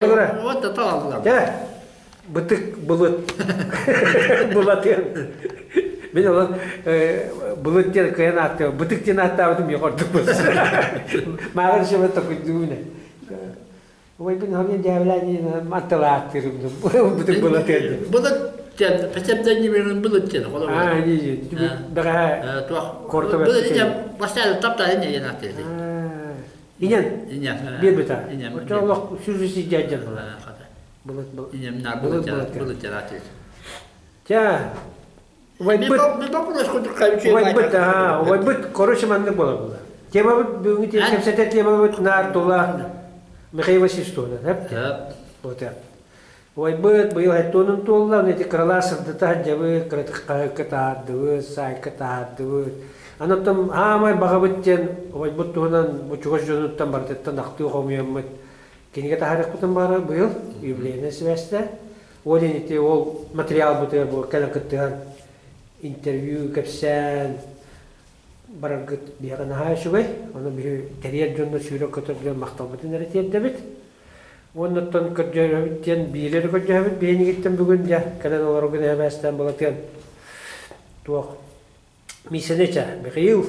Дьэ, бытык былыт былатыан. Мин олох былыт диэн кыайан ааттыам. Бытык диэн ааттаабытым миэхэ ордук буолар. Мааҕын ишебе токуйдуубун. Убайбын хомуйан дьээбэлээн матталааттыырым. Бытык былатыан диэн. Былыт диэн, песемден былыт диэн. Аа, ии, бэҕэһээ Туох. Корто Былыт диэн бастаан таптаан диэн ааттыыр. Инэн Инэн. биэрбитэ. Инэн. Оччо олох сүрү сидьээдьэн була. Былыт Инем нар былыт былыт былыт. былыт ааттыыр. Ча убайбыт убайбыт аа убайбыт короче маннык буола була. Темабыт бүгүҥҥү кэпсэтэр темабыт наар тула Михаил Васильевич туһунан эп. Вот Убайбыт быйыл хеттуонун туолла, ити кыралаа сырдата сылдьабыт, кыратык хаһыакка таһаардыбыт, саайка таһаардыбыт. Аны оттон аамай баҕабыт диэн убайбыт туһунан бу чугас дьонуттан барытыттан ахтыы хомуйаммыт кинигэ таһаарыахпытын баҕарар быйыл юбилейнай сибээстээх. Ол иһин ити ол материалбытыгар бу кэлэн кыттыһан интервью кэпсээн бараргыт биһиэхэ наһаа үчүгэй. Ону биһи тэрийэр дьонно сүүрэр-көтөр дьон махталбытын эрэ тиэрдэбит. Уоннаттан көрдьөһөбүт диэн биири эрэ көрдьөһөбүт биһинигиттэн бүгүн дьэ кэлэн олороргун эбээстээн былатыан туох Миисэнича Михаил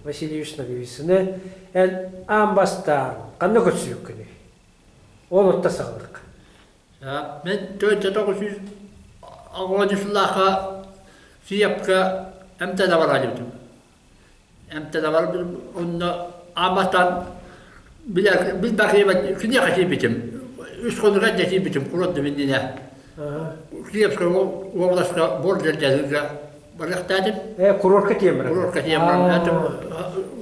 Васильевич Ноговицыны эн аан бастаан ханна көрсүбүккүнүй? Ол отта саҕалык. Мен 4980 сыллаахха Киевка эмтэнэ бараалыбытым. Эмтэнэ барбытым онно аан бастаан билэр билбэхиэбэт киниэхэ киирбитим. Үс хонук эрдэ киирбитим курот иннинэ. Киевскай уобаласка бордер дьаһыыга барыахтаатым. Курорка тиийэн баран. Курорка тиийэн баран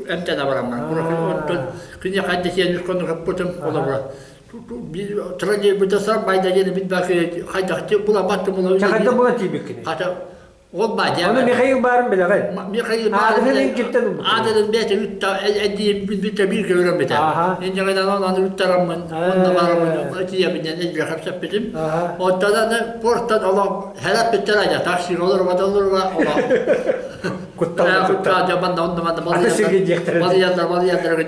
эмтэнэ бараммын. Курорка оттон киниэхэ эрдэ тиийэн үс хонук ыппытым холобура. Троллейбута сарбайда диэн билбэхиэ хайдах булабаттым була. Хайдах була тиийбиккиний? Хата Ол баа Ону Михаил баарын билэҕин. Михаил Аадынын кимтэн ылбытын? Аадынын бэйэтэ үтта эдиим билбитэ бииргэ өрөммүтэ. Инньэҕинэн онон үттараммын, онно бараммын тиийэбинэн элбэх кэпсэппитим. Оттон аны портан олох хэрэппиттэр айа таксига олоруба да олоруба олох. Куттал куттал манна онно манна Аты сиргэ диэхтэрэ. Балыйандар балыйандар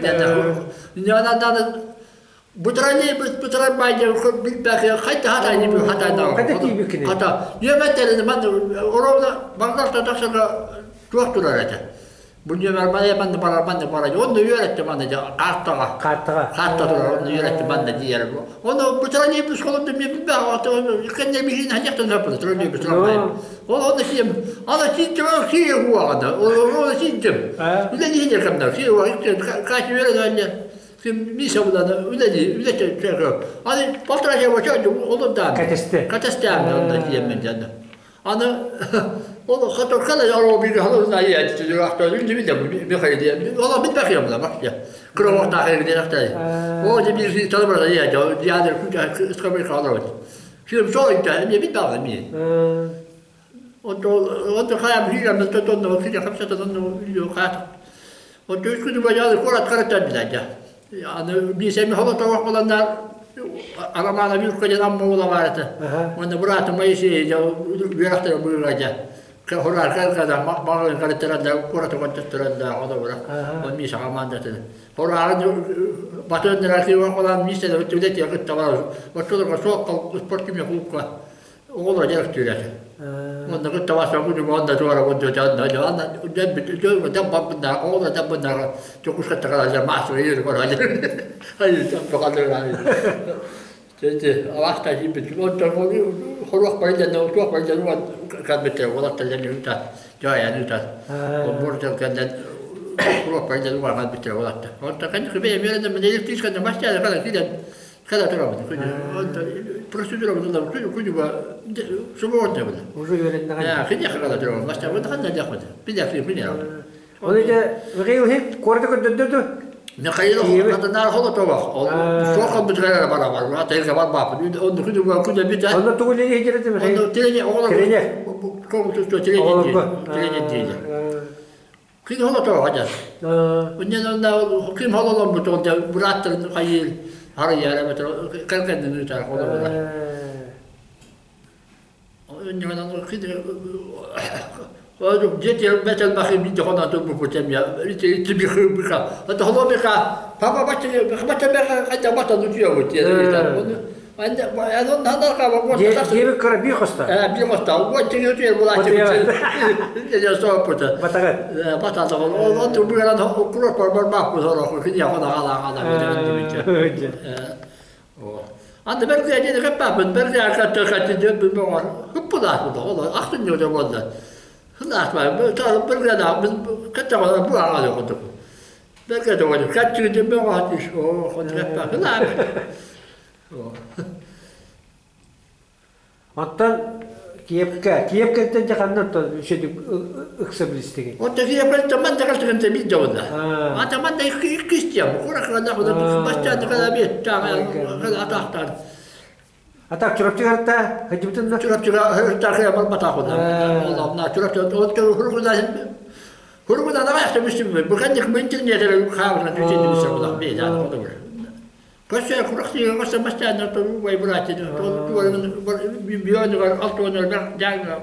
Инньэҕинэн Бутарани бутаран баайдьа билбэхи хайта хата ни хата на Хата тиийбиккиний? Хата үөмэттерини ман оровна бардарта тахсарга туох турар этэ. Бу нүөмэр мана манна барар манна барар. Онно үөрэттим манна дьэ картаҕа. Картаҕа. Карта турар онно үөрэттим манна диэр. Ону бутарани бусколом мен билбэх кэнне биһин ханьяктан хаппыта троллейбус трамвай. Ол онно сием ана ситтим сие хуагана. Ол ситтим. Үлэ не камна. Сие кати үөрэнэ Миша булана үлэни үлэ чөкө. Аны полтора часа чөкө олор даан. Кэтесте. Кэтесте онда тиэммен дьанна. Аны ол хаторкала яро бир халын айя түзүрахта үлдү биле Михаил. Ола бит бакыям да бак я. Кровок тахыр гидер актай. О же бир талбар я жа диадер күчө ыскабыр калар. Фильм сол инта эме бит багы ми. Онто хайа биир тотонно киде хапсатонно үлү хаат. Онто үс күнү бажаалы куорат караттан билээдэ. Аны биисэми холотоох буланнар Арамаана Вилка диэн Амма уола баар этэ. Уонна быраатым Моисей үөрэхтэрэ быыгайда. Хураар калкада маҕын караттаранда куораты контаттаранда холобура. Он Миша командатын. Хураарын батыаннара киуан холан Миша да үлэтиэ кытта барар. Оччолорго суох спортивный клубка оҕолор дьарыктыыр этэ. Онно кытта барсан күнүм онно туора онно онно дьон баппыннаах оҕолор дьаммыннаах чокушкатта калалар маасыга yürü баралар. Hayır, Dedi, аласта жибит. Онтон хоруох барылдан, туох барылдан уан калбите, олаттан юта. Жая юта. Бордел кенден хоруох барылдан уан калбите олатта. Онтон кэнди күбе меренде мен электричкада машина кала киден кала турабын. Процедура була, күнү күнү ба суббота була. Уже үөрэннэҕин. Кини кала турабын. Машина бу ханна дяхмат. Биле биле. Оны дьэ Михаил Хит куораты көрдөрдө Михаил хатанаар холотоох. Ол суох бүтэрэ бара бар. Тэлгэ бар баап. Онну күнү күнү бүтэ. Онно тугу үлэлии сылдьар Михаил? Онно тренер оҕолор. Тренер. Коңтусту тренер Оҕолорго. Тренер диир. Ким холотоох адьас. Оннен онна ким хололоммут ол бырааттарын хайыр харыйара бэтэр кэргэннин ыытар холобура. Диэбит кыра бии хоста. Бии хоста. Батаҕыт. Анда бэргэ диэн кэппаппын, бэргэ аркатта каттыдыан билбэҕэр хыппылаахпыт ол ахтын ньуода буолла. Хылаахпа бэргэ да кэтэҕэ бу аҕалы курдук. Бэргэ да оҕо каттыдыан бөҕө оо хонтугаппа хылаах. Оттон Киевка, Киевкэттэн дьэ ханна оттон үчүгэй ыкса билистигин? Оттон Киевкэттэн манна кэлтигин биир дьонна. Ата манна иккис диэн, кура кыра бастаан кыра бит атаахтаан. Атак Чурапчыга ырта хыдьыбытын да? Чурапчыга ырта барбатах онна. Чурапчы Хургуна аҕайахта бүстүбүт. Бу ханнык мынтин хаалына түтин бүсэ булах бейдан олор. Көссө курахтыга көссө бастааннар убай быраатыны бионугар алтуонугар дааҥҥа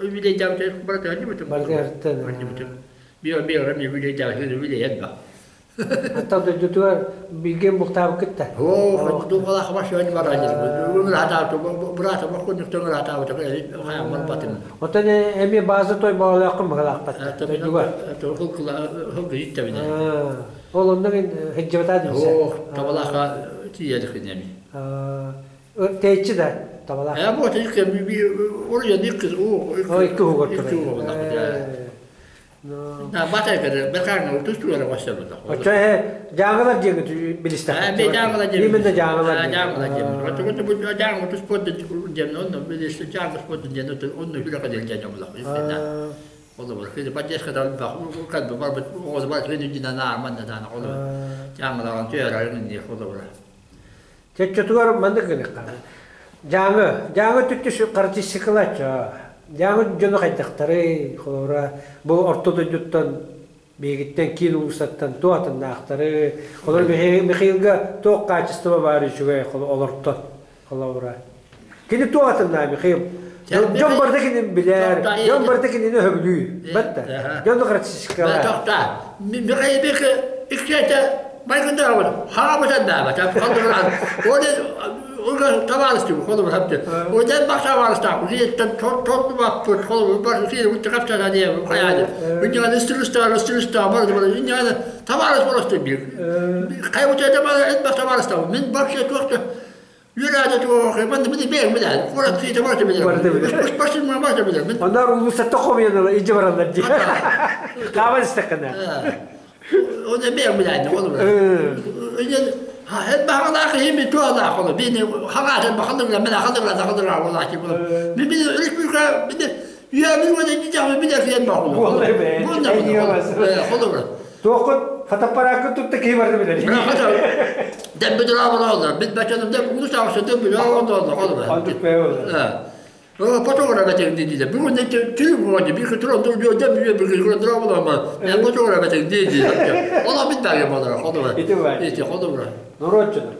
үлэйдээбит барыта анньыбытым. Барыта анньыбытым. Био био эми үлэйдээбит үлэйэн ба. Оттон дойдутугар билген бултаабыккыт да? Оо, духалаах башыан баран ыраатаабыт быраата боккуннуктан ыраатаабыт хайан барбатым. Оттон эми бааза той баалааххын багалаахпат дойдугар. Хыл иттебине. Ол онно мин хыдьыбатаа димсе. Оо, табалаха тиийэдик инеми. Тэйчи да табалаах. Э, бу тикке би оройон икки уу. О, икки угор Икки уу На бата кere бекарны тустура başladı. Очо жааңылар диэн билистэх. Э, би жааңылар диэн. Именно жааңылар. Жааңылар диэн. Очо бу жааңы туспот диэн онно билисте жааңы спот диэн онно хүлэ кадел диэн булак. Ол бар. Киди бадешка да бак кад бар бу о бар киди дина на манна дана ол. Жааңылар төөр не ол бар. Чеччотугар маннык гыныхха. Жааҥы, жааҥы түттү характеристикалаачча. Жааҥы дьоно хайдахтары, холобура, бу орто дойдуттан биһигиттэн киин улуустаттан туох атыннаахтары, холобура Михаилга туох качество баар үчүгэй олортон, холобура. Кини туох атыннаа Михаил? Дьон барыта кинини билэр, дьон барыта кинини өһөбүлүү. Батта. Дьон характеристикалаа. Тохта. Михаил иккете майгында бар. Хаабытан да ба. Қалдырған. Оны Олга табарысты, қолы хапты. Одан бақ табарысты. Узеттен тот тот бап тут қолы бар сен үтті қапта не қаяды. Үнняны стилиста, стилиста бар бар. Үнняны табарыс боласты бир. Қай өтеді бар, эт бақ табарысты. Мен вообще тоқты. Юрады тоқ, мен мен бер мен. Қора түйті бар деп. Башын бар деп. Мен Ондар улуустатта хомуйаналар, ижи бараллар дии. Хаабан истэххинэ. Оны бер мен оны. Баҕалаах иһими туолаах оло бини хаҕаатын бахалыгла мен ахалыгла ахалыгла олаати була ми би республика би я ми уода дидяме би дерфиен бахулу холобра Туоххут фотоаппарааккын тутта киһи барда билэр. Дем бидра бит бачаным дем улус ағысы дем бидра холобра. Антук бэйэ. Фотограф диде. Бүгүн түү буган бир туран тур дем бир бир туран була ма. Фотограф диде. Ола бит багы болар холобра. Ити бар. Ити холобра. Норуотчуна.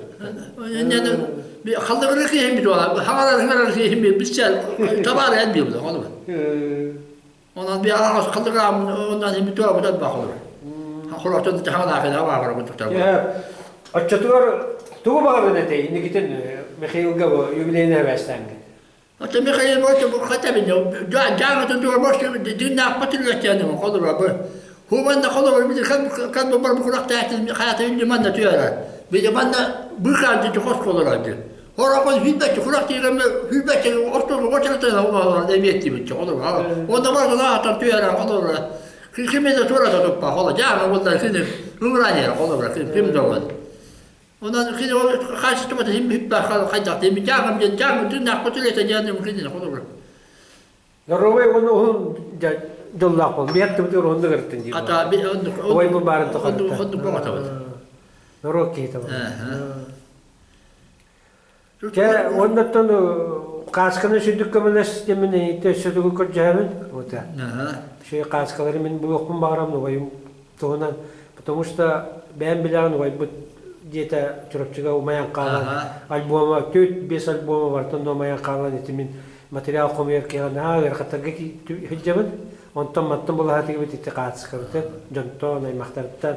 Халдыры киһим бит ола. Хагалар хагалар киһим бит бисел табар эн бит холобра. Онан би агас халдыра ондан хим бит ола бат бахолобра. Холотон тахала кена бар бу туктар. Оччотугар тугу баҕарбын этэй инникитин Михаилга бу юбилейный эбээстэҥҥин. Оттон Михаил Борисович бу хата бин жааңытын тугар бос диннаах батыллатяны холобра бу. Хубанна холобра бит кан кан бар бу курактаатын хаята инди манна туяра. Бит манна быхаан ди хос холобра ди. Хоракон хиббет курак дигән хиббет ортон отырта олар деметти бит холобра. Онда бар да атар туяра холобра. Кимеде тура да туппа хола жааңы болдар кини умране холобра ким догон. Онан кини ол качествода хим хибба хайдак деми жааңым жааңы диннаах батыллата жааны кини холобра. Доруобай уонна уһун дьоллоох буол. Биһаттыбыт уһуннук ырыттын дии. Ата би оннук Ой бу баарын оннук оннук боҕотабыт. Норуот киһитэ буолар. Чэ уоннаттан каасканы сүрдүк көмөлөс диэммин эйиттэ өссө тугу көрдьөһөбүн. Вот. Шей кааскалары мин булуохпун баҕарам убайым туһунан. Потому что бэйэм билэҕин убайбыт диэтэ Чурапчыга умайан хаалан альбома төрт бес альбома бартан да умайан хаалан ити мин материал хомуйар киһи наһаа ыарахаттарга сылдьабын. Онтон мантан булаһатыгыбыт ити хаатыскабытын дьонтон аймахтарыттан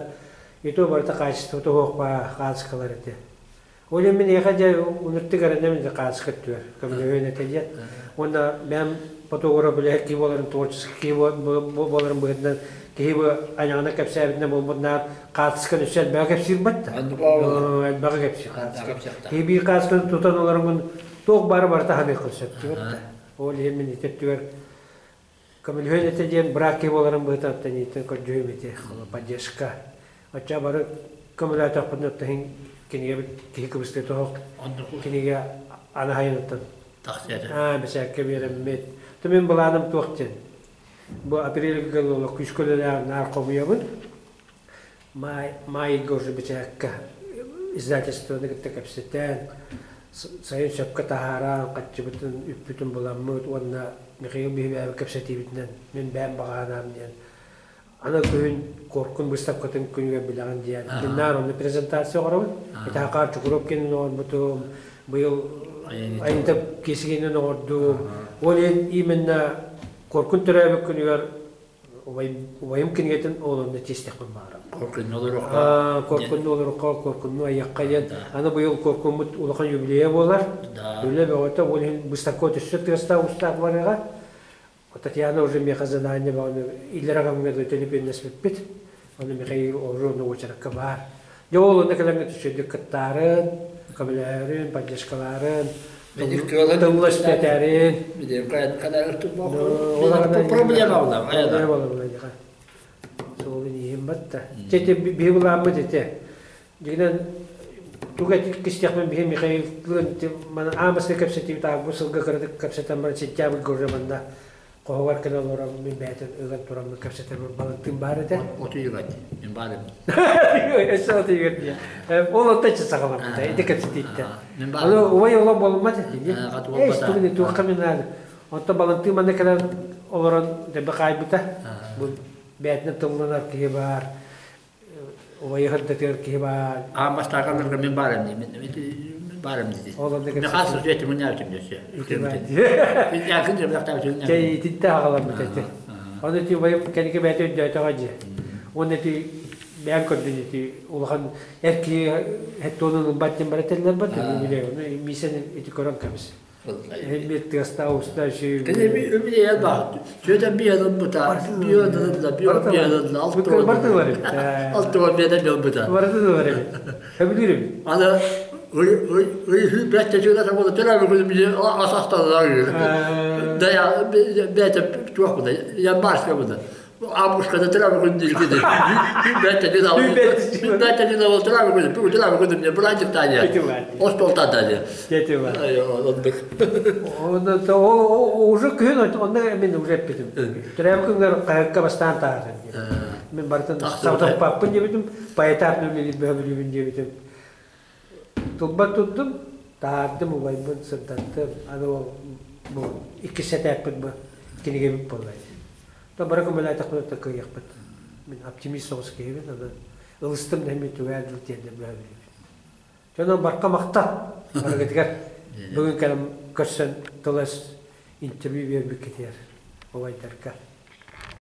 ито барыта качествота суох баа хаатыскалар ити. Ол иһин мин эйиэхэ дьэ унуттук эрэнэбин дьэ хааска өттүгэр көмөлөһүөн этэ диэн. Уонна бэйэм фотограф үлэһит киһи буоларын, творческий киһи буоларын быһыытынан киһи бу айаҕына кэпсээбитинэн буолбут наар хаартысканы өссө элбэҕи кэпсиир батта. Элбэҕи кэпсиир хаартыска. Киһи биир хаартысканы тутан олороҥҥун туох баары барыта саныаххын сөп диэбит да. Ол иһин мин ити өттүгэр көмөлөһүөн этэ диэн быраат киһи буоларын быһыытынан итинтэн көрдүһүм ити поддержка. Оччо бары көмөлөөтөхпүтүнэ оттон кинигэбит киһи кыбыстыы тоһох кинигэ анаһайыныттан тахсыа бэчээккэ биэрэммит. То мин былааным туох диэн. Бу апрельга олох күүскэ үлэлээх наар хомуйабын. Маай маайга уже бэчээккэ издательствоны кытта кэпсэтэн, сайын сөпкө таһааран, хаччыбытын, үппүтүн буламмыт уонна Михаил Биһимээби кэпсэтиибитинэн мин бэйэм баҕанаам диэн аны күһүн Куоркун быыстапкатын күнүгэр билэҕин диэн мин наар онно презентация оҥоробун. Итаакаар Чукуров киэнин оҥорбутум, быйыл Айынтап киэсигинин оҥордум. Ол иһин именно Куоркун төрөөбүт күнүгэр убайым кинигэтин ол онно чиэстэхпин баҕарабын. Куоркунну олоруохха. Куоркунну олоруохха, куоркунну айыахха диэн. Аны быйыл куоркуммут улахан юбилейа буолар. Үлэ бөҕөтө, ол иһин быыстапка өссө тыастаах-уустаах барыаҕа. Татьяна уже миэхэ задание бөҕөнү иллэрэ кэмҥэ да төлөпүөннэспиппит. Ону Михаил уже онно уочаракка баар. Дьэ ол онно кэлэмҥэ түсүрдүк кыттаарын, көмөлөһөрүн, поддержкалаарын, тылласпэтэрин. Проблема була. Проблема була. Суолун иһин батта. Чэ биһи былааммыт ити. Дьигинэн туга кистиэхпин биһи Михаиллыын маны аамаска кэпсэтиибит август сылга кыратык кэпсэтэн баран сентябрьга уже манна хоһугар кэлэн олорон мин бэйэтин ыган тураммын кэпсэтэр балыктыым баар этэ. Отуйугат мин баар этим. Өссө отуйугат диye. Ол онтон саҕаламмыта ити кэпсэтииттэн. Аны убай оҕо буолуммат этэ дии. Эй, тугун туохха мин наада. Онтон балыктыы манна кэлэн олорон дэбэ хаайбыта. Бу бэйэтинэн тылланар киһи баар. Убайы сырдатыгар киһи баар. Аан бастаакаларга мин баарым дии. Мин баарым дии. Ол онно Михаил Сусвети мин яатым десе. Якын жабдактаабытын. Чэ итинтэ аҕаламмыт этэ. Ону ити убайым кэнники бэйэтэ өйдөөтөҕө дии. Уонна ити бэйэм көрдүн ити улахан эр киһи хеттуонун ылбат диэн бар этэллэр бар. Ону миисэн ити көрөн кэбис. Эмиэ тыастаах уста үчүгэй. Кини үбүлүйэ баар. Сүөдэр биэ ылбыта, биэ ылла, биэ биэ ылла, алты Барты бар эбит. алты биэдэ ылбыта. Барты бар эбит. Сөбүлүүр эбит. Аны ый ый ый хүүбэт чүлэ буола төрөөбү күнүм били асасталар. Да бэйэтэ туох була, январская була. Августка төрөөбү күн диир кини. Бэйэтэ бэйэтэ ол төрөөбү күнүм, бүгүн төрөөбү күнүм диye быраадьыктааньа. Остуолтаатааньа. Дети бар. Оннук. Уже күһүн онно мин уже эппитим. Төрөөбүт күнгэр хаһыакка бастаан таһааран диэн. Мин барытын сабатаппаппын диэбитим, поэтапно үлэлиир бөһөбүлүүбүн диэбитим. Тылбар турдум, таһаардым, убайбын сырдаттым. Аны ол бу иккис этээппит бу кинигэбит буолла. То бары көмөлөөтөхпүнэ то кыайыахпыт. Мин оптимист соҕус киһибин, онон ылыстым да эмиэ түгээр дыл тиэрдэ бөһөбүлүүбүн. Дьонон барка махтал барыгытыгар бүгүн кэлэн көрсөн тылас интервью биэрбиккитигэр убайдарга.